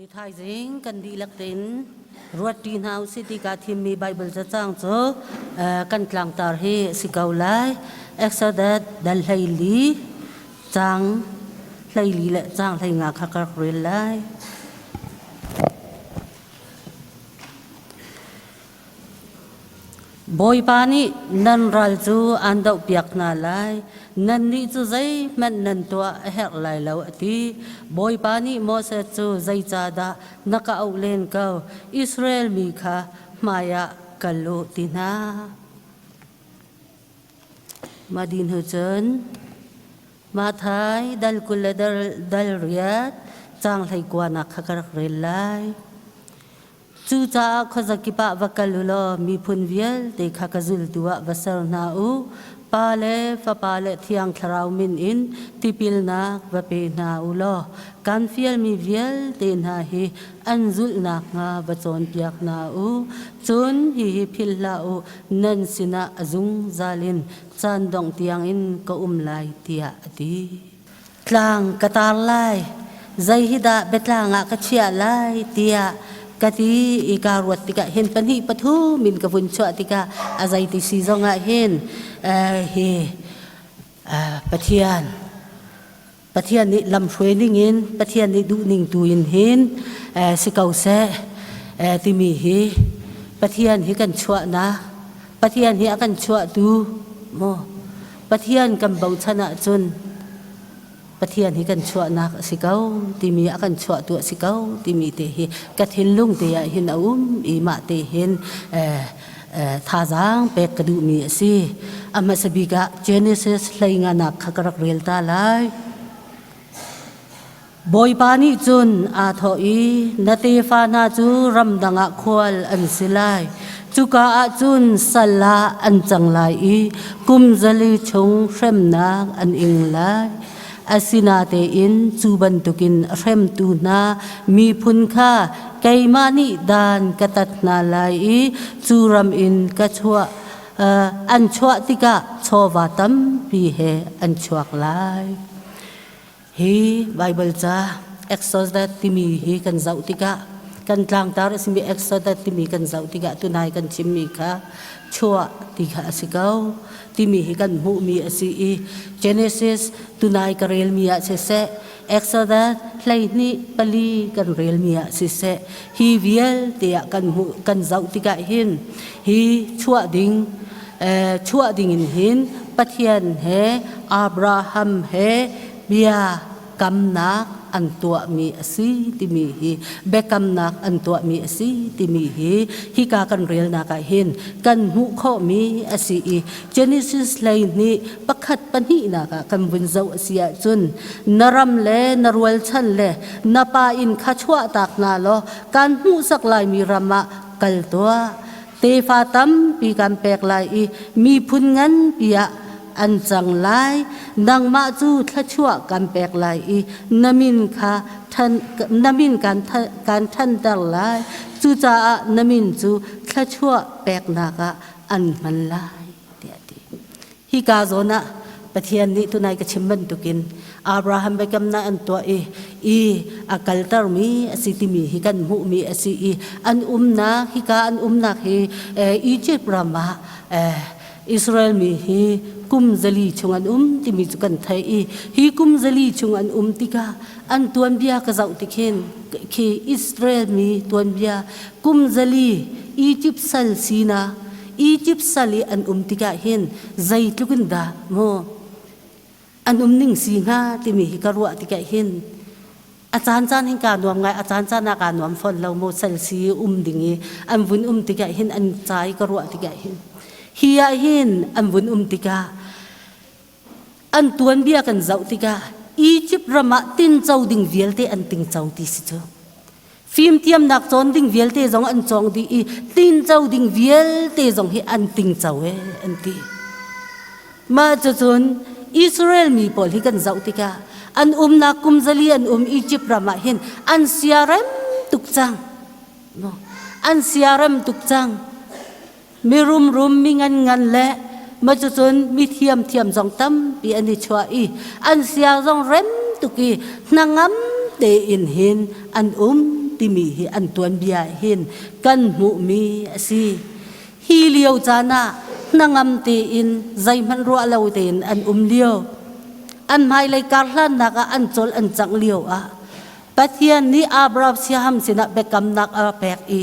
Ni thaizing kan dihlak tein ruatṭi hna usih ti kaa thimmi Baibal cacang cu kan tlangtar hi a si ko lai. Exodus dal 14 caang 14 le caang 15 kha ka rak rel lai. Bawipa nih nan ral cu aan dohpiak hna lai, nannih cu zeihmanh nan tuah a herh lai lo, a ti. Bawipa nih Moses cu zeicahdah na ka auh len ko? Israel mi kha hmaiah kal u, ti hna. Mah dih hnu cun Matthai dal 20 le dal riat caang 19 nak kha ka rak rel lai. Cucaah khuazakip ah va kal u law miphun vialte kha ka zultu ah va ser hna u. Pa le Fapa le Thiang Thlarau min in tipilnak va pe hna u law kan fialmi vialte hna hi an zulh nakhnga va cawnpiak hna u. Cun hihi philh hlah u, nan sinah a zungzal in caan dongh tiangin ka um lai, tiah a ti. Tlang ka tar lai, zei hi dah biatlang ah ka chiah lai tiah ka ti i kaa ruat tikah hin pahnih pathum in ka vun chuah tikah a zeiti si zong ah hin hi Pathian Pathian nih lamhruai ning in Pathian nih duh ning tu in hin si ko seh timi hi Pathian hi kan chuahnak Pathian hi a kan chuahtu maw Pathian kan bochan ahcun Pathian hi kan chuahnak a si ko timi a kan chuahtu a si ko timi te hi ka thinlung te ah hin a um i mah te hin thazaang pek ka duhmi a si. A hmasa bik ah Genesis 15 kha ka rak rel ta lai. Bawipa nih cun aa thawh i, Na tefa hna cu ramdang ah khual an si lai. Cuka ah cun sal ah an cang lai i kum 400 chung hremnak an ing lai. Asinatein cu bantukin a hremtu hna miphun kha keimah nih dan ka tat hna lai i cu ram in ka chuah an chuah tikah chawva tampi he an chuak lai. Hi Baibal ca Exodus timi hi kan zoh tikah kan tlangtar a simi Exodus timi kan zoh tikah tunai kan chimmi kha chuah ti kha a si ko timi hi kan hmuhmi a si i Genesis tunai ka relmi ah siseh Exodus 12 4 kan relmi ah siseh hi vialte ah kan hmuh kan zoh tikah hin hi chuah ding chuah ding in hin Pathian he Abraham he bia kamnak an tuahmi a si timi hi biakamnak an tuahmi a si timi hi hika kan relnak ah hin kan hmuh khawhmi a si i Genesis 12 pakhat pahnihnak ah kan vun zoh a si ahcun na ram le na rualchan le na pa inn kha chuahtak hna law kan hmuhsak laimi ram ah kal tuah Tefa tampi kan pek lai i miphun nganpi ah an cang lai. Nangmah cu thluachuah kan pek lai i na min kha na min kan ṭhanter lai. Cucaah na min cu thluachuah peknak ah an hman lai, tiah a ti. Hika zawn ah Pathian nih tunai ka chim bantukin Abraham biakamnak an tuah i i a kaltermi a si timi hi kan hmuhmi a si i an umnak hika an umnak hi Egypt ram ah Israel mi hi kum 400 chung an um timi cu kan theih i hi kum 400 chung an um tikah an tuanbia ka zoh tik hin khi Israel mi tuanbia kum 400 Egypt sal sinak Egypt sal i an um tikah hin zeitluk in dah maw an um ning si hnga timi hi ka ruah tikah hin a caan caan hin kaa nuam ngai a caan caan ah kaa nuam fawn lo maw sal si um ding i an vun um tikah hin an ca i ka ruah tikah hin hi ah hin an vun um tikah an tuanbia kan zoh tikah Egypt ram ah tinco ding vialte an tingco ti si cu Fimthiamnak cawn ding vialte zong an cawng dih i tinco ding vialte zong hi an tingco e an ti. Mah cucun Israel mi pawl hi kan zoh tikah an umnak kum 400 an um Egypt ram ah hin an siarem tuk cang. An siarem tuk cang. Mi rumrum mi ngan ngan le ma cucun mi thiamthiam zong tampi an i chuah i an sia zong rem tuk i hnangam tein hin an um. timi hi an tuanbia hin kan hmuhmi a si. Hi lio caan ah hnangam tein zeihmanh ruah lo tein an um lio. An hmailei karhlannak ah an col an cangh lio ah Pathian nih Abraham siaham sinah biakamnak a pek i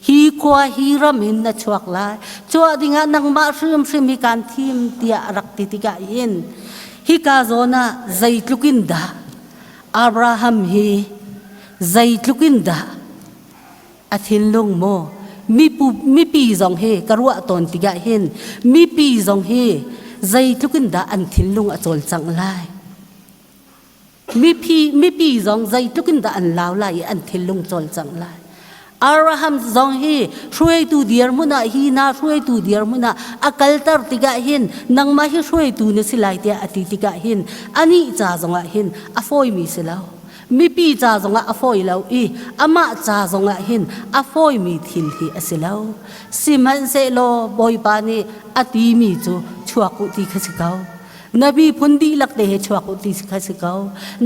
hi khua hi ram hin na chuak lai chuah dingah nangmah hrimhrim hi kaan thim tiah a rak ti tikah hin hika zawn ah zeitluk in dah Abraham hi zeitluk in dah a thinlung maw mipi zong hi ka ruah tawn tikah hin mipi zong hi zeitluk in dah an thinlung a cawlcangh lai Mipi, mipi zong zeitluk in dah an lau lai i an thinlung cawlcangh lai. Abraham zong hi hruaitu dirhmun ah hi na hruaitu dirhmun ah a kalter tikah hin nangmah hi hruaitu na si lai tiah a ti tikah hin anih ca zongah hin a fawimi si lo. Mipi ca zongah a fawi lo i amah ca zongah hin a fawimi thil hi a si lo. Sihmanhsehlaw Bawipa nih a timi cu chuak u ti kha si ko. Na miphun dihlak te he chuak u ti kha si ko.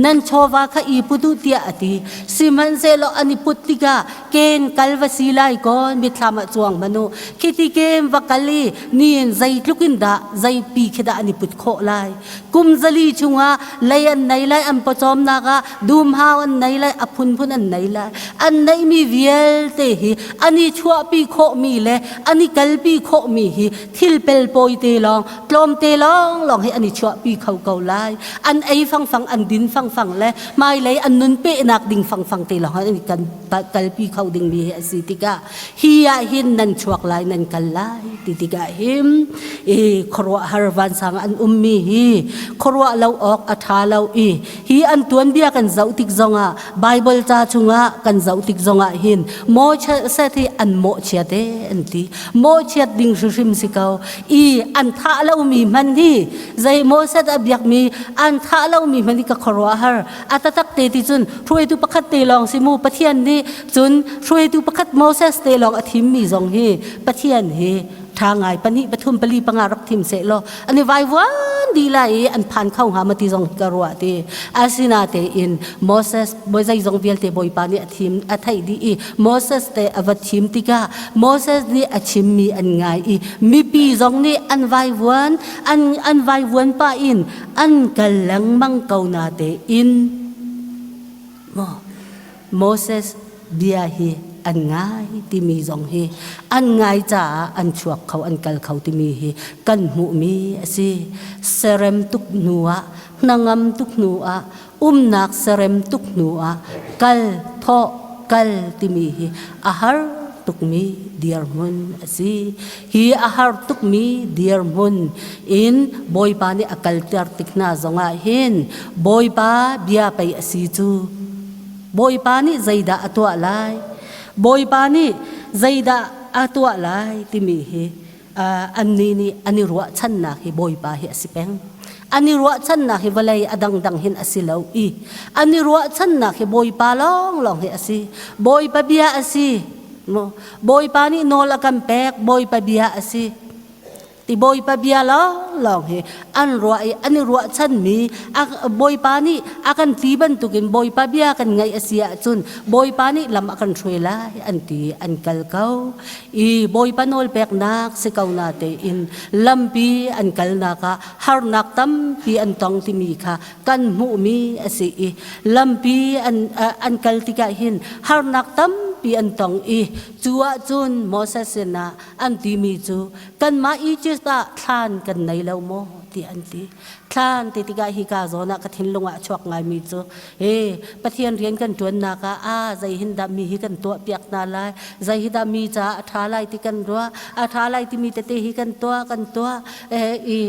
Nan chawva kha i put u tiah a ti. Sihmanhsehlaw an i put tikah ken kal va si lai kaw mitthlam ah cuang hmanh u. Khiti kem va kal i niin zeitluk in dah zeipi khi dah an i put khawh lai. Kum zali chungah lei an nei lai, an pawcawmnak ah dumhau an nei lai, a phunphun an nei lai. An neihmi vialte hi an i chuahpi khawhmi le an i kalpi khawhmi hi thil pelpawi te lawng tlawmte lawnglawng hi an i chuahpi kho ko lai. An ei fangfang, an din fangfang le hmailei an nun pehnak ding fangfang te lawng an i kan kalpi kho dingmi hi a si tikah hi ah hin nan chuak lai, nan kal lai ti tikah hin i khuaruahhar vansang an ummi hi khuaruah lo awk a ṭha lo i hi an tuanbia kan zoh tik zongah Bible ca chungah kan zoh tik zongah hin Moses hi an mawhchiat e an ti. Mawhchiat ding hrimhrim si ko. I an thah lomi hman hi zei Moses a biakmi an thah lomi hman hi ka khuaruahhar. A tatak te ti cun hruaitu pakhat te lawng si mu Pathian nih cun hruaitu pakhat Moses te lawng a thimmi zong hi Pathian hi ṭha ngai pahnih pathum pali panga rak thim seh law an i vaivuan dih lai i an phan kho hnga ma ti zong ka ruah ti asinatein Moses zeizong vialte Bawipa nih a thim a theih dih i Moses te a va thim tikah Moses nih a chimmi an ngai i mipi zong nih an vaivuan an an vaivuan pah in an kal lengmang ko na tein maw Moses bia hi an ngai timi zong hi an ngai caah an chuak kho an kal kho timi hi kan hmuhmi a si. Serem tuk hnu ah hnangam tuk hnu ah umnak serem tuk hnu ah kal thawh kal timi hi a har tukmi dirhmun a si. Hi a har tukmi dirhmun in Bawipa nih a kalter tik hna zongah hin Bawipa bia pei a si cu. Bawipa nih zeidah a tuah lai? Bawipa nih zeidah a tuah lai timi hi annih nih an i ruahchannak hi Bawipa hi a si peng. An i ruahchannak hi vawlei a dangdang hin a si lo i an i ruahchannak hi Bawipa lawnglawng hi a si. Bawipa bia a si. Bawipa nih nawl a kan pek, Bawipa bia a si. Ti Bawipa bia lawnglawng hi an ruah i an i ruahchanmi Bawipa nih a kan ti bantukin Bawipa bia kan ngaih a si ahcun Bawipa nih lam a kan hruai lai an ti an kal ko i Bawipa nawlpeknak si ko na tein lampi an kalnak ah harnak tampi an tong timi kha kan hmuhmi a si i lampi an an kal tikah hin harnak tampi an tong i cu ahcun Moses sinah an timi cu kanmah Egypt ah thlan kan nei lo maw ti an ti thlan ti tikah hika zawn ah ka thinlung ah a chuak ngaimi cu he Pathian rian kan ṭuannak ah a zei hin dah mi hi kan tuah piak hna lai zei hi dah mi caah a ṭha lai ti kan ruah a ṭha lai timi tete hi kan tuah kan tuah i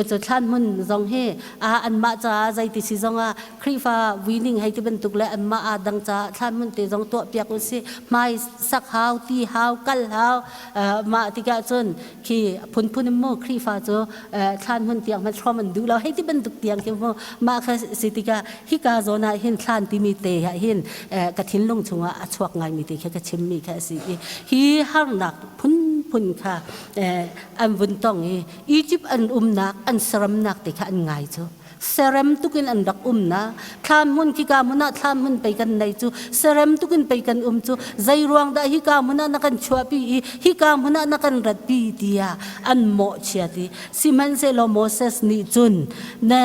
cu thlan hmun zong hi a anmah caah zei ti si zong ah Khrihfa wining hei ti bantuk le anmah aa dang caah thlan hmun te zong tuah piak usih hmai sak hau ti hau kal hau mah tikah cun khi phunphun in mu Khrihfa cu thlan hmun tiang hmanh hrawm an duh lo hei ti bantuk tiang khi mu mah kha si tikah hika zawn ah hin thlan timi te ah hin ka thinlung chungah a chuak ngaimi te khi ka chimmi kha a si i hi harnak phunphun kha an vun tong i Egypt an umnak an saramnak te kha an ngai cu. Serem tukin an rak um na. Thlam hmun khika hmun ah thlam hmun pei kan nei cu serem tukin pei kan um cu zei ruang dah hika hmun ah na kan chuahpi i hika hmun ah na kan ratpi tiah an mawhchiat i sihmanhsehlaw Moses nih cun na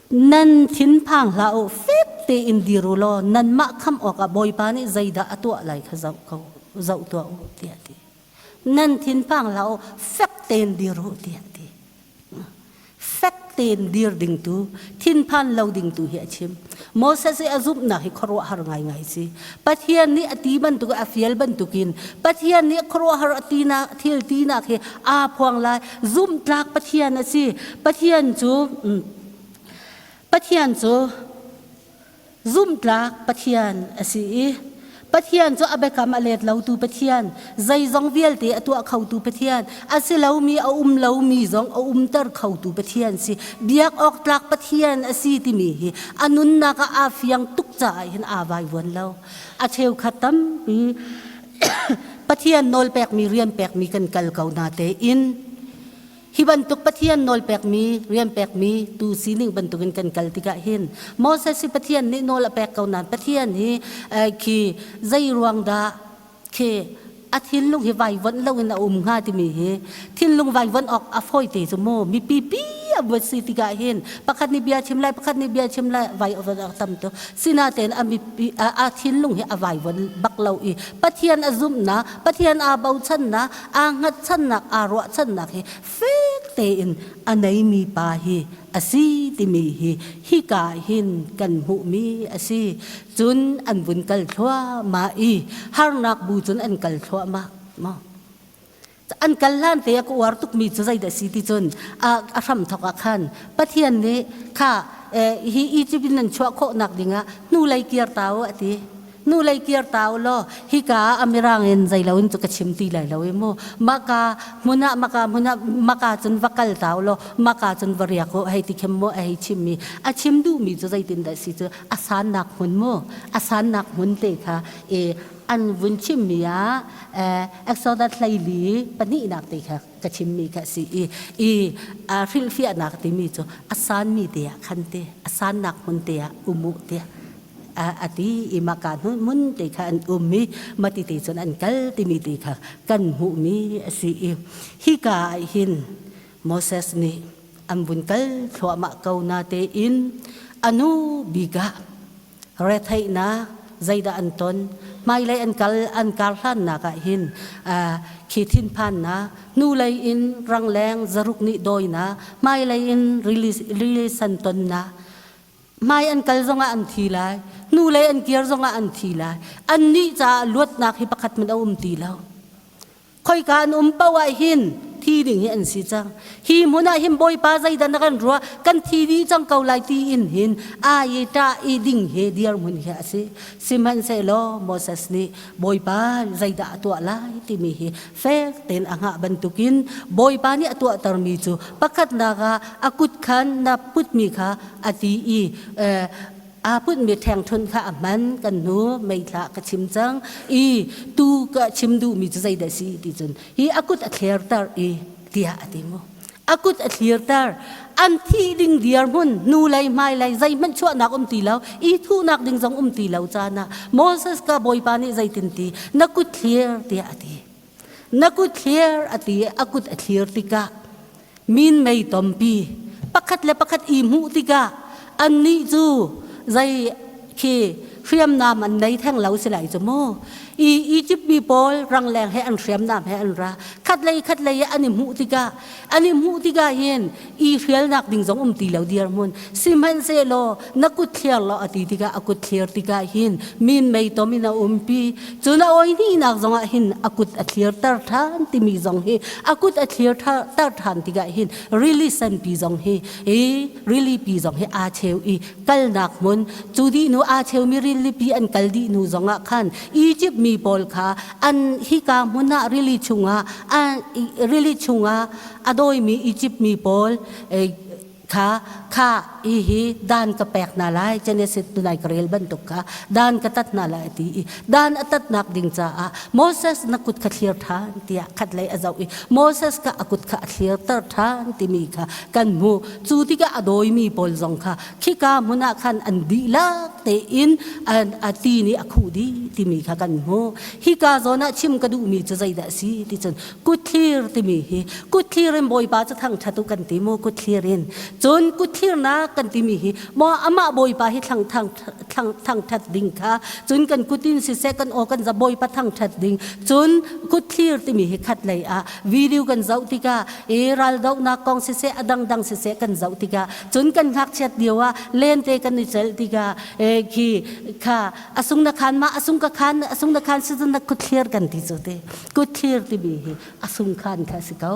nan thinphang hlah u fek tein dir u law nanmah khamh awkah Bawipa nih zeidah a tuah lai kha zoh ko zoh tuah u tiah a ti. Nan thinphang hlah u fek tein dir u tiah a ti. Fek tein dir ding tu, thinphan lo ding tu hi a chim. Moses i a zumhnak hi khuaruahhar ngaingai si. Pathian nih a ti bantuk a fial bantukin Pathian nih khuaruahhar a tinak thil tinak hi aa phuang lai. Zumhtlak Pathian a si. Pathian cu Pathian cu Zumhtlak Pathian a si i Pathian cu a biakam a let lotu Pathian, zeizong vialte a tuah khotu Pathian, a si lomi a um lomi zong a umter khotu Pathian si. Biak awk tlak Pathian a si timi hi a nunnak ah aa fiang tuk caah hin aa vaivuan lo. A cheukhat tampi Pathian nawl pekmi rian pekmi kan kal ko na tein Hi bantuk Pathian nawl pekmi, rian pekmi tu sining bantukin kan kal tikah hin Moses hi Pathian nih nawl a pek ko nain Pathian hi khi zei ruang dah khi a thinlung hi vaivuanh loin a um hnga timi hi thinlung vaivuanh awk a fawi te cu mu mipi pi a vuat si tikah hin pakhat nih bia chim lai pakhat nih bia chim lai vai awk tam tuk sinatein a mipi a thinlung hi a vaivuan bak lo i Pathian a zumhnak Pathian aa bochannak aa hngatchannak aa ruahchannak hi fek tein a neimi pa hi a si timi hi hika hin kan hmuhmi a si. Cun an vun kal thluahmah i harnak bu cun an kal thluahmah maw? An kal hlan te a ka uar tukmi cu zeidah si ti cun a hram thok ah khan Pathian nih kha hi Egypt in nan chuah khawhnak dingah hnulei kir ta u a ti. Hnulei kir ta u law hika ah a mirang in zeilo in cu ka chim ti lai lo i mu maka hmun ah maka hmun ah maka cun va kal ta u law maka cun va riak u hei ti khem mu a hei chim mi a chim duhmi cu zeitin dah si cu a sannak hmun mu a sannak hmun te kha i an vun chimmi ah Exodus 14 pahnihnak te kha ka chimmi kha a si i i hrilhfiahnak timi cu a sanmi te ah khan te a sannak hmun te ah um u tiah a ti i maka hmun te kha an um i mati te cun an kal timi te kha kan hmuhmi a si i hika ah hin Moses nih an vun kal thluahmah ko na tein a nu bik ah retheihnak zeidah an ton hmailei an kal an kar hlannak ah hin khi thinphannak hnulei in rangleng zaruk nih dawinak hmailei in rili san tonnak Hmai an kal zongah an thi lai, hnulei an kir zongah an thi lai. Annih caah luatnak hi pakhat hmanh a um ti lo. Khoika an um paoh ah hin thi ding hi an si cang. Hi hmun ah hin Bawipa zeidah na kan ruah, kan thi dih cang ko lai ti in hin ai i ṭah i ding he dirhmun hi a si. Sihmanhsehlaw Moses nih Bawipa zeidah a tuah lai timi hi fek tein a hngah bantukin Bawipa nih a tuahtermi cu pakhatnak ah a kut khan na putmi kha a ti i aa putmi ṭhengṭhunh kha a hman kan hnu meithla ka chim cang i tu ka chim duhmi cu zeidah si ti cun hi a kut a thlerter i tiah a ti mu a kut a thlirter an thih ding dirhmun hnulei hmailei zeihmanh chuahnak um ti lo i thuhnak ding zong um ti lo caan ah Moses ka Bawipa nih zeitin ti na kut thlir tiah a ti na kut thlir a ti a kut a thlir tikah min mei tompi pakhat le pakhat i hmuh tikah annih cu zei khi hriamnam an nei theng lo si lai cu mu i Egypt mi pawl rangleng he an hriamnam he an ra khatlei khatlei an i hmuh tikah an i hmuh tikah hin i hrialnak ding zong um ti lo dirhmun sihmanhsehlaw na kut thliar law a ti tikah a kut thliar tikah hin min mei tom in a umpi cun a oi hnihnak zongah hin a kut a thliarter ṭhan timi zong hi a kut a thliar ter ṭhan tikah hin rili senpi zong hi i rili pi zong hi aa cheu i kalnak hmun cu dih hnu aa cheumi rilipi an kal dih hnu zongah khan Egypt mi pawl kha an hika hmun ah rili chungah rili chungah a dawimi Egypt mi pawl. Kha kha hihi dan ka pek hna lai Genesis tunai ka rel bantuk kha dan ka tat hna lai a ti i dan a tatnak ding caah Moses na kut kha thlir ṭhan tiah khatlei a zoh i Moses kha a kut kha a thlirter ṭhan timi kha kan hmuh. Cu tikah a dawimi pawl zong kha khika hmun ah khan an dihlak tein a ti nih a khuh dih timi kha kan hmuh. Hika zawn ah chim ka duhmi cu zeidah a si ti cun kutthlir timi hi kutthlir in Bawipa cu thangṭhat u kan ti mu kutthlir in. Cun kutthlirnak kan timi hi maw amah Bawipa hi thlang thang thang thangṭhat ding kha cun kan kut in siseh kan aw kan za Bawipa thangṭhat ding cun kutthlir timi hi khat lei ah video kan zoh tikah i raldohnak kong siseh a dangdang siseh kan zoh tikah cun kan ngakchiat lio ah lente kan i celh tikah e khi kha asung na khan ma asung ka khan asung na khan si na kutthlir kan ti cu te kutthlir timi hi a sungkhan kha a si ko.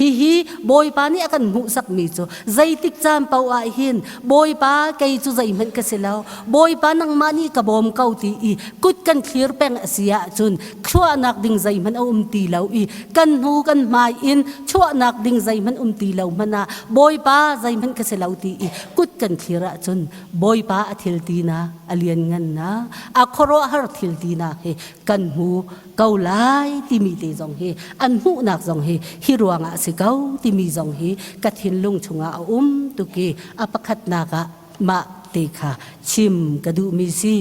Hihi Bawipa nih a kan hmuhsakmi cu zeitik caan paoh ah hin Bawipa kei cu zeihmanh ka si lo, Bawipa nangmah nih ka bawm ko ti i kut kan thlir peng a si ahcun chuahnak ding zeihmanh a um ti lo i kan hnu kan hmai in chuahnak ding zeihmanh um ti lo hmanh ah Bawipa zeihmanh ka si lo ti i kut kan thlir ahcun Bawipa a thil tinak a lianngannak a khuaruahhar thil tinak hi kan hmu ko lai timi te zong hi an hmuhnak zong hi hi ruangah a si ko timi zong hi ka thinlung chungah a um tuk i a pakhatnak ah mah te kha chim ka duhmi si.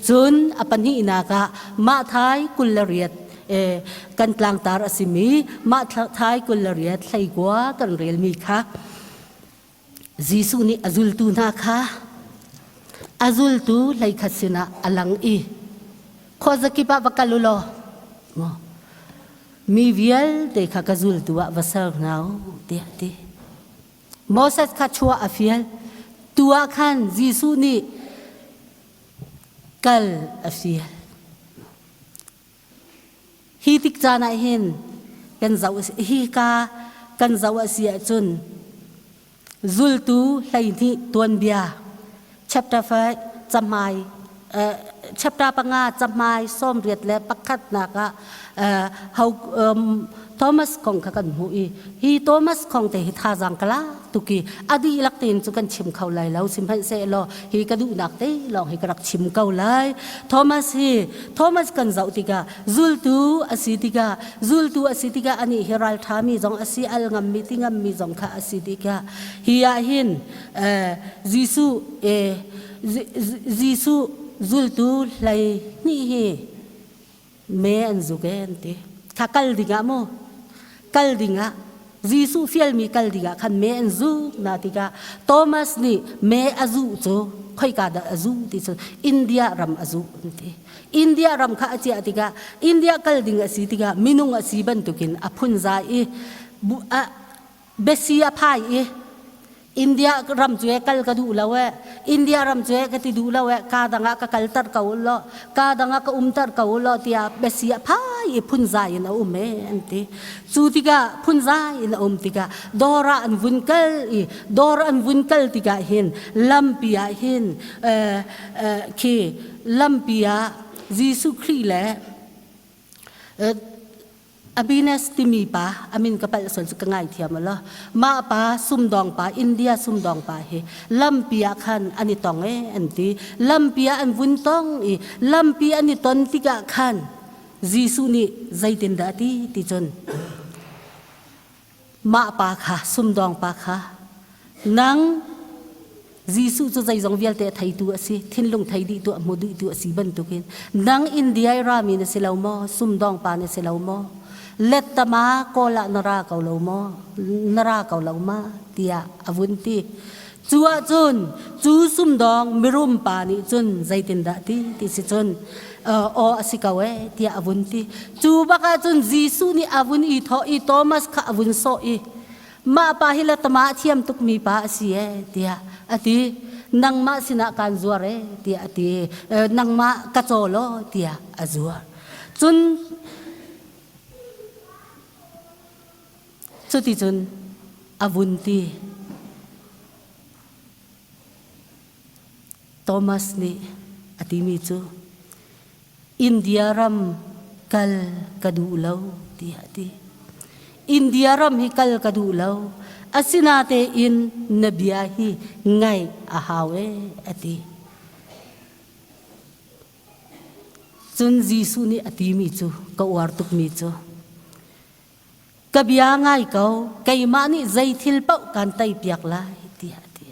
Cun a pahnihnak ah mah thai 28 kan tlangtar a simi mah thai 28 hleikua kan relmi kha Jesuh nih a zultu hna kha a zultu 11 sinah a lang i khuazakip ah va kal u law mi vialte kha ka zultu ah va ser hna u tiah a ti. Moses kha chuah a fial. Tu ah khan Jesuh nih kal a fial. Hi tik caan ah hin kan zoh hi ka kan zoh a si ahcun zultu 12 tuanbia chapter 5 camai chapter panga camai 81 ah ho Thomas kong kha kan hmuh i hi Thomas kong te hi thazaang ka lak tuk i a dihlak tein cu kan chim kho lai lo sihmanhsehlaw hi ka duhnak te lawng hi ka rak chim ko lai. Thomas hi Thomas kan zoh tikah zultu a si tikah zultu a si tikah anih hi ralṭhami zong a si al ngammi ti ngammi zong kha a si tikah hi ah hin Jesuh Jesuh zultu 12 hi me an zuk e an ti. Kha kal dingah mu kal dingah Jesuh fialmi kal dingah khan me an zuk na tikah Thomas nih me a zuh cu khoika dah a zuh ti cu India ram a zuh an ti. India ram kha a ciah tikah India kal ding a si tikah minung a si bantukin a phunzai i biasi a phai i India ram cu kal ka duh lo e India ram cu ka ti duh lo e ka dang ah ka kalter ko law ka dang ah ka umter ko law tiah biasi a phai i phunzai in a um e an ti. Cu tikah phunzai in a um tikah dawr ah an vun kal i dawr an vun kal tikah hin lampi ah hin khi lampi ah Jesuh Khrih le Abines timi pa a min ka palh sual cu ka ngaithiam law mah pa sumdawng pa India sumdawng pa hi lampi ah khan an i tong e an ti lampi ah an vun tong i lampi an i ton tikah khan Jesuh nih zeitindah a ti ti cun mah pa kha sumdawng pa kha nang Jesuh cu zeizong vialte a theitu a si thinlung thei dih tu a hmu dih tu a si bantukin nang India i rami na si lo maw sumdawng pa na si lo maw lettama kawl ah na ra ko lo maw na ra ko lo ma tiah a vun ti cu ahcun cu sumdawng mirum pa nih cun zeitindah ti ti si cun aw a si ko e tiah a vun ti cu bak ahcun Jesuh nih a vun i thawh i Thomas kha a vun sawh i mah pa hi letama a thiam tukmi pa a si e tiah a ti nangmah sinah kaan zuar e tiah a ti nangmah ka caw law tiah a zuar cun cuticun a vun ti Thomas nih a timi cu India ram kal ka duh lo tiah a ti. India ram hi kal ka duh lo. Asinatein na bia hi ngaih a hau e a ti. Cun Jesuh nih a timi cu ka uar tukmi cu ka bia ngai ko keimah nih zei thil paoh kaan teipiak lai tiah a ti.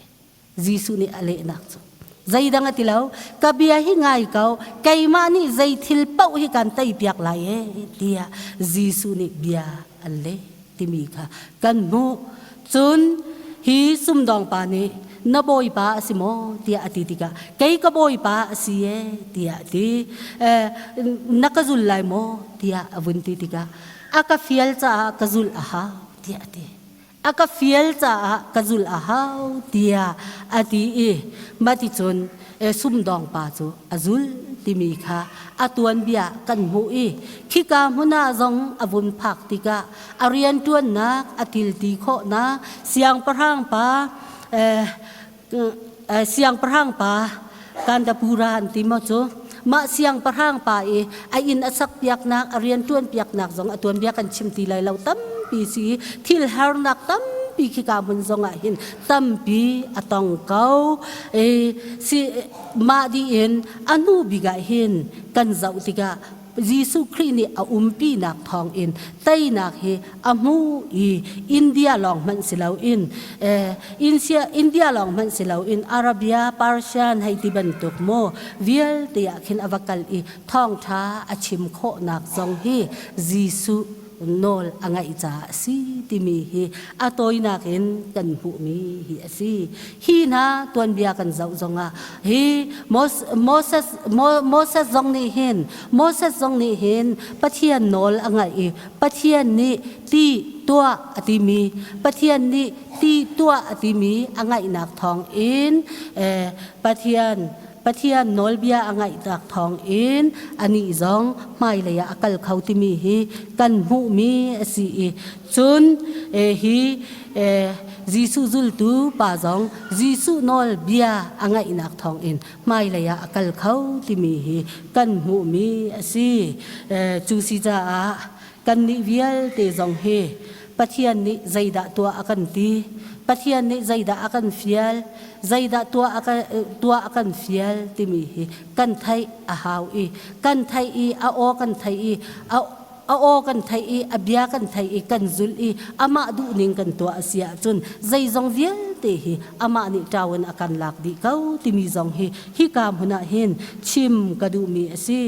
Jesuh nih a lehnak cu zeidang a ti lo ka bia hi ngai ko keimah nih zei thil paoh hi kaan teipiak lai e tiah Jesuh nih bia an leh timi kha kan hmuh. Cun hi sumdawng pa nih na bawipa a si maw tiah a ti tikah kei ka bawipa a si e tiah a ti. Na ka zul lai maw tiah a vun ti tikah a ka fial caah ka zulh a hau tiah a ti. A ka fial caah ka zulh a hau tiah a ti i maticun sumdawng pa cu a zul timi kha a tuanbia kan hmuh i khika hmun ah zong a vun phak tikah a rianṭuannak a tilti khawhnak siangpahrang pa siangpahrang pa Kandapura an ti maw cu mah siangpahrang pa i a inn a sak piaknak a rianṭuan piaknak zong a tuanbia kan chim ti lai lo tampi si thil harnak tampi khika hmun zong ah hin tampi a tong ko e si mah dih in a hnu bik ah hin kan zoh tikah Jesuh Khrih nih a umpinak thawngin teinak hi a hmu i India lawng hmanh si loin India lawng hmanh si loin Arabia, Persian hei ti bantuk maw vialte ah khin a va kal i thawngṭha a chim khawhnak zong hi Jesuh nawl a ngaih caah a si timi hi a tawinak in kan hmuhmi hi a si. Hi hna tuanbia kan zoh zongah hi Moses, Moses zong nih hin Moses zong nih hin Pathian nawl a ngaih i Pathian nih ti tuah a timi Pathian nih ti tuah a timi a ngaihnak thawng in Pathian Pathian nawlbia a ngaihnak thawng in anih zong hmailei ah a kal kho timi hi kan hmuhmi a si i cun hi Jesuh zultu pa zong Jesuh nawlbia a ngaihnak thawng in hmailei ah a kal kho timi hi kan hmuhmi a si. Cu si caah kannih vialte zong hi Pathian nih zeidah tuah a kan ti? Pathian nih zeidah a kan fial? Zeidah tuah a kan, tuah a kan fial timi hi kan theih a hau i kan theih i a aw kan theih i a a aw kan theih i a bia kan theih i kan zulh i amah duhning kan tuah a si ahcun zeizong vialte hi amah nih ṭau in a kan lak dih ko timi zong hi hika hmun ah hin chim ka duhmi a si.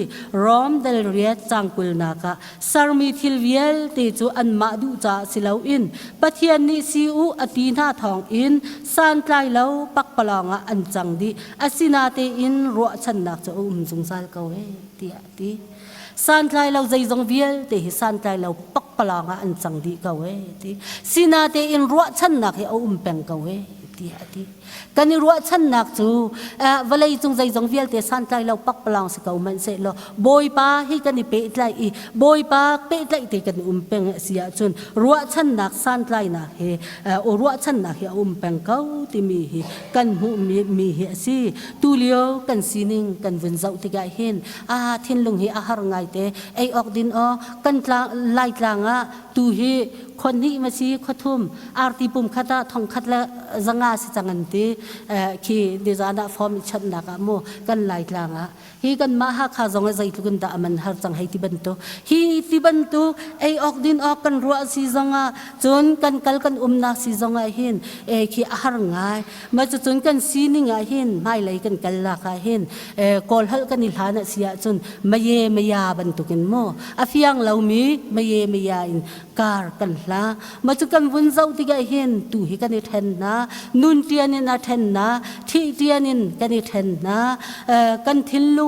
Rom dal riat cang kulnak ah sermi thil vialte cu anmah duh caah si loin Pathian nih si u a ti hna thawng in santlai lo pakpalawng ah an cang dih. Asinatein ruahchannak cu a um zungzal ko he tiah a ti. Santlai lo zeizong vialte hi santlai lo pakpalawng ah an cang dih ko he ti. Sinatein ruahchannak hi a um peng ko he tiah a ti. Kan i ruahchannak cu vawlei cung zeizong vialte santlai lo pakpalawng si ko hmanhsehlaw Bawipa hi kan i pehtlaih i Bawipa pehtlaih te kan um peng a si ahcun ruahchannak santlainak hi ruahchannak hi a um peng ko timi hi kan hmuhmi mi hi a si. Tulio kan sining kan vun zoh tikah hin a thinlung hi a har ngaite ei awk din aw kan tlang laitlang ah tu hi khua hnih ma si khua thum arti pum khat ah thong khat le zanga si cang an ti khi nizan ah form i chanhnak ah mu kan laitlang ah hi kan mah Hakha zong ah zeitluk in dah a man har cang hei ti bantuk hi ti bantuk ei awk din awk kan ruah si zong ah cun kan kal kan umnak si zong ah hin e khi a har ngai ma cucun kan sining ah hin hmailei kan kal lak ah hin kawl holh kan i hlan ah si ahcun maye maya bantukin mu a fiang lomi maye maya in kar kan hla ma cu kan vun zoh tikah hin tu hi kan i then hna nun tian in a then hna thih tian in kan i then hna kan thinlung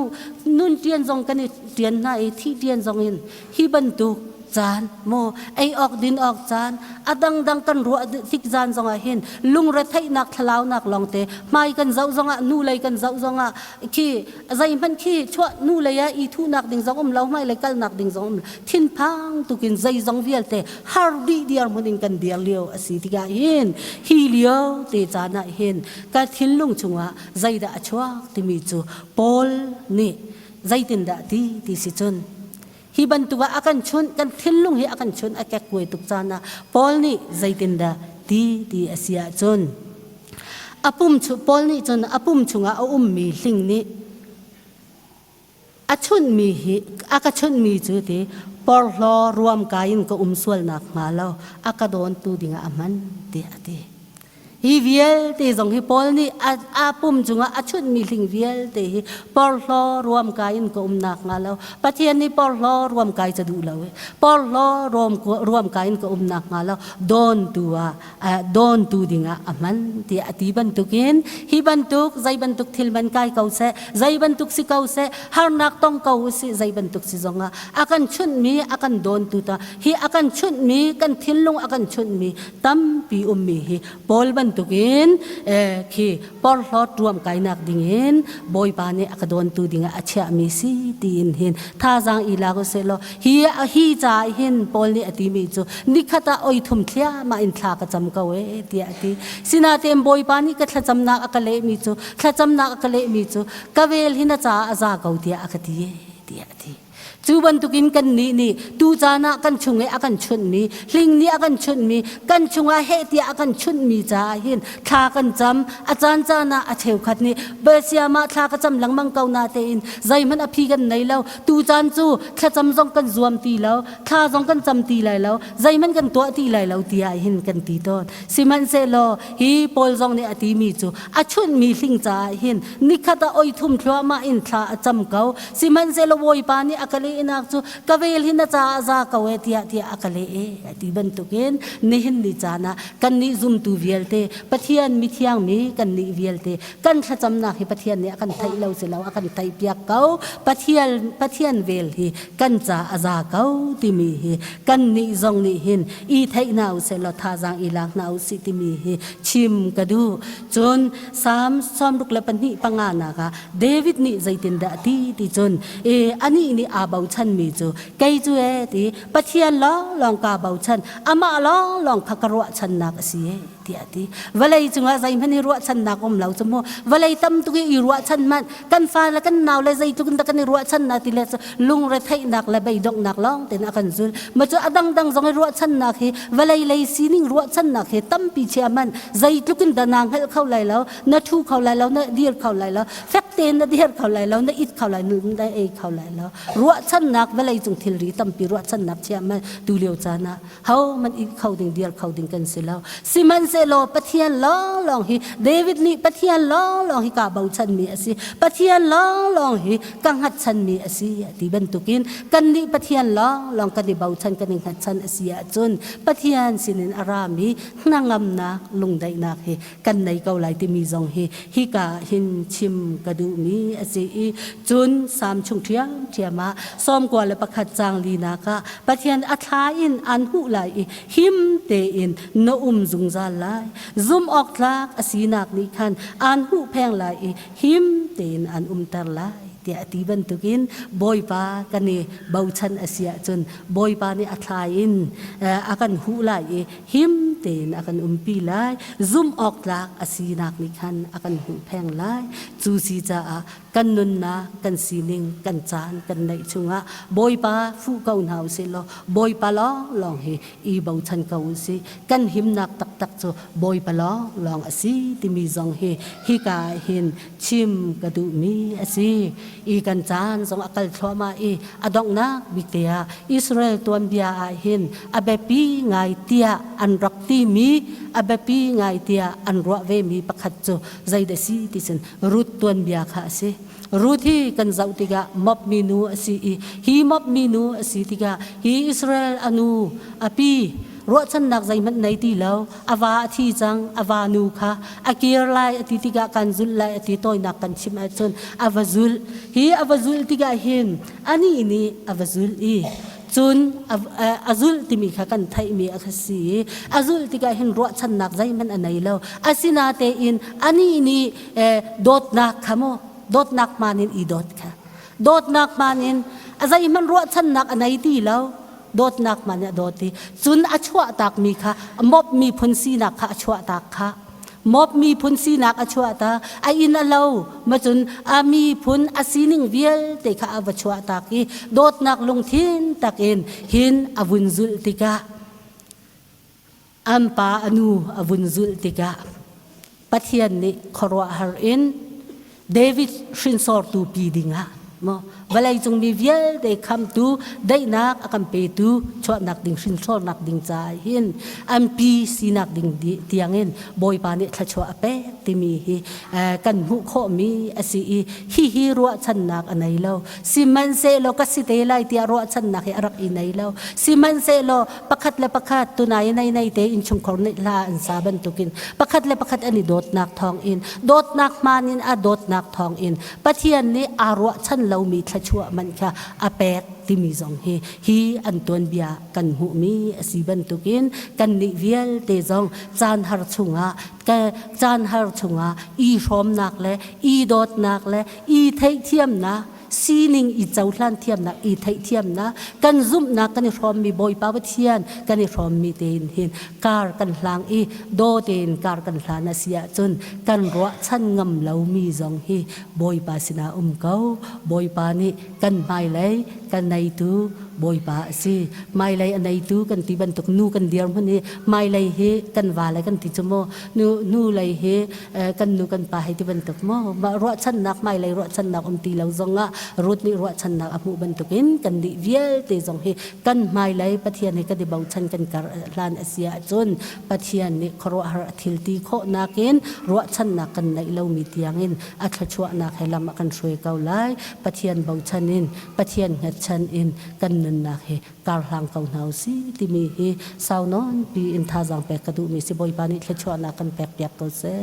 nun tian zong kan i tian hna i thih tian zong in hi bantuk caan maw ei awk din awk caan a dangdang kan ruah tik zan zongah hin lungretheihnak thlalaunak lawngte hmai kan zoh zongah nu lei kan zoh zongah khi zeihmanh khi chuah nu lei ah i thuhnak ding zong um lo hmai lei kalnak ding zong um lo thinphang tukin zeizong vialte har dih diar hmun in kan dir lio a si tikah hin hi lio te caan ah hin ka thinlung chungah zeidah a chuak timi cu Paul nih zeitindah ti ti si cun Hi bantuk ah a kan chunh, kan thinlung hi a kan chunh a kekkuai tuk caan ah Paul nih zeitindah ti? ti ti a si ahcun a pum Paul nih cun a pum chungah a ummi hling nih a chunhmi hi a ka chunhmi cu ti porhlaw ruamkai in ka um sualnak hnga lo a ka dawntu dingah a hman tiah a ti. Hi vialte zong hi Paul nih a, a pum cungah a chunhmi hling vialte hi porhlaw ruamkai in ka umnak hnga lo. Pathian nih porhlaw ruamkai ca duh lo i porhlaw ruamkai in ka umnak hnga lo dawntu ah dawntu dingah a hman tiah a ti bantukin hi bantuk zei bantuk thil man kai ko seh zei bantuk si ko seh harnak tong ko usih zei bantuk si zongah a kan chunhmi a kan dawntu ta hi a kan chunhmi kan thinlung a kan chunhmi tampi ummi hi Paul bantukin khi porhlawt ruam kainak dingin Bawipa nih a ka dawntu dingah a chiahmi si tiin hin thazaang i lak usih law hi hi ca hin Paul nih a timi cu nikhat ah oi thum thliahmah in thla ka cam ko e tiah a ti. Sinain Bawipa nih ka thlacamnak a ka lehmi cu thlacamnak a ka lehmi cu ka vel hi na caah a za ko tiah a ka ti e tiah a ti. Cu bantukin kannih nih tucaan ah kan chung i a kan chunhmi, hling nih a kan chunhmi, kan chungah heh tiah a kan chunhmi caah hin thla kan cam. A caan caan ah a cheukhat nih Basiam ah thla ka cam lengmang ko na tein zeihmanh a phi kan nei lo. Tucaan cu thlacam zong kan zuam ti lo, thla zong kan cam ti lai lo, zeihmanh kan tuah ti lai lo tiah hin kan ti tawn. Sihmanhsehlaw hi Paul zong nih a timi cu a chunhmi hling caah hin nikhat ah oi thum thluahmah in thla a cam ko. Sihmanhsehlaw Bawipa nih a ka lehnak cu ka vel hi na caah za ko e tiah tiah a ka leh e a ti bantukin nihin ni caan ah kannih zumtu vialte Pathian mithiang mi kannih vialte kan thlacamnak hi Pathian nih a kan theih lo si lo a kan theihpiak ko. Pathian Pathian vel hi kan ca a za ko timi hi kannih zong nih hin i theih hna usih law thazaang i lak hna usih timi hi chim ka duh. Cun Salm 62 panga nak ah David nih zeitindah a ti ti cun e anih nih aa bochanmi cu kei cu e ti Pathian lawnglawng kaa bochan amah lawnglawng kha ka ruahchannak a si e tiah a ti. Vawlei cungah zeihmanh hi ruahchannak um lo cu mu. Vawlei tam tuk i i ruahchan hmanh kan fa le kan nau le zeitluk in dah kan i ruahchan na ti le cu lungretheihnak le beidonghnak lawng tein a kan zul. Ma cu a dangdang zong i ruahchannak hi vawlei lei sining ruahchannak hi tampi chia hmanh zeitluk in dah naa hngalh kho lai lo, na ṭhu kho lai lo, na dir kho lai lo, fek tein na dir kho lai lo, na it kho lai, na ei kho lai lo. Ruahchannak vawlei cung thilri tampi ruahchannak chia hmanh tu lio caan ah hohmanh it kho ding dir kho ding kan si lo sihmanhsehlaw Pathian lawnglawng hi David nih Pathian lawnglawng hi kaa bochanmi a si Pathian lawnglawng hi ka hngatchanmi a si a ti bantukin kannih Pathian lawnglawng kan i bochan kan i hngatchan a si ahcun Pathian sinin a rami hnangamnak lungdaihnak hi kan nei ko lai timi zong hi hika hin chim ka duhmi a si i cun Salm chung ṭhiamṭhiam ah 91 caang linak ah Pathian a thla in aan huh lai i him tein na um zungzal lai. Zumh awk tlak a sinak nih khan aan huhpheng lai i him tein aan umter lai tiah a ti bantukin Bawipa kan i bochan a si ahcun Bawipa nih a thla in a kan huh lai i him tein a kan umpi lai. Zumh awk tlak a sinak nih khan a kan huhpheng lai. Cu si caah kan nunnak, kan sining, kan caan kan neih chungah Bawipa fuh ko hna usih law Bawipa lawnglawng hi i bochan ko usih. Kan himnak taktak cu Bawipa lawnglawng a si timi zong hi hika ah hin chim ka duhmi a si. I kan caan zong a kal thluahmah i a donghnak bik te ah Israel tuanbia ah hin a biapi ngai tiah an rak timi a biapi ngai tiah an ruah vemi pakhat cu zeidah si ti cun Ruth tuanbia kha a si. Ruth hi kan zoh tikah Moab minu a si i hi Moab minu a si tikah hi Israel a nu a pi ruahchannak zeihmanh nei ti lo a va a thi cang a va nu kha a kir lai a ti tikah kan zulh lai a ti tawinak kan chim ahcun a va zulh hi a va zulh tikah hin anih nih a va zulh i cun a zulh timi kha kan theihmi a si i a zulh tikah hin ruahchannak zeihmanh a nei lo asinatein anih nih dawtnak kha mu dawtnak hmaan in i dawt kha dawtnak hmaan in a zeihmanh ruahchannak a nei ti lo dawtnak hmaan in a dawt i cun a chuahtakmi kha mop miphun sinak kha a chuahtak kha Moab miphun sinak a chuahta a inn a lo macun a miphun a sining vialte kha a va chuahtak i dawtnak lungthin takin hin a vun zulh tikah. An pa a nu a vun zulh tikah Pathian nih khuaruahhar in David hrinsortu pi dingah maw vawleicung mi vialte khamtu daihnak a kan petu chuahnak ding hrinsornak ding caah hin an pi sinak ding tiangin Bawipa nih thluachuah a pek timi hi kan hmuh khawhmi a si i hihi ruahchannak a nei lo. Sihmanhsehlaw ka si te lai tiah ruahchannak hi a rak i nei lo. Sihmanhsehlaw pakhat le pakhat tunai nei nei te innchungkhar nih hla an sa bantukin pakhat le pakhat an i dawtnak thawngin dawtnak hmaan in a dawtnak thawngin Pathian nih aa ruahchan lomi thluachuah man kha a pek timi zong hi hi an tuanbia kan hmuhmi a si bantukin kannih vialte zong caan har chungah caan har chungah i hrawmnak le i dawtnak le i theihthiamnak sining i cohlan thiamnak i theihthiamnak kan zumhnak kan i hrawmmi Bawipa Pathian kan i hrawmmi tein hin kar kan hlang i daw tein kar kan hlan a si ahcun kan ruahchan ngam lomi zong hi Bawipa sinah um ko. Bawipa nih kan hmailei kan neitu Bawipa a si. Hmailei a neitu kan ti bantuk nu kan dirhmun hi hmailei hi kan va le kan ti cu maw nu nu lei hi kan nu kan pa hei ti bantuk maw mah ruahchannak hmailei ruahchannak um ti lo zongah Ruth nih ruahchannak a hmuh bantukin kan nih vialte zong hi kan hmailei Pathian hi kan i bochan kan kar hlan a si ahcun Pathian nih khuaruahhar a thil ti khawh nakin ruahchannak kan neih lomi tiangin a thluachuahnak he lam a kan hruai ko lai. Pathian bochan in Pathian hngatchan in kan nunnak hi karhlang ko hna usih timi hi sau nawnpi in thazaang pek ka duhmi si. Bawipa nih thluachuahnak kan pek piak ko seh.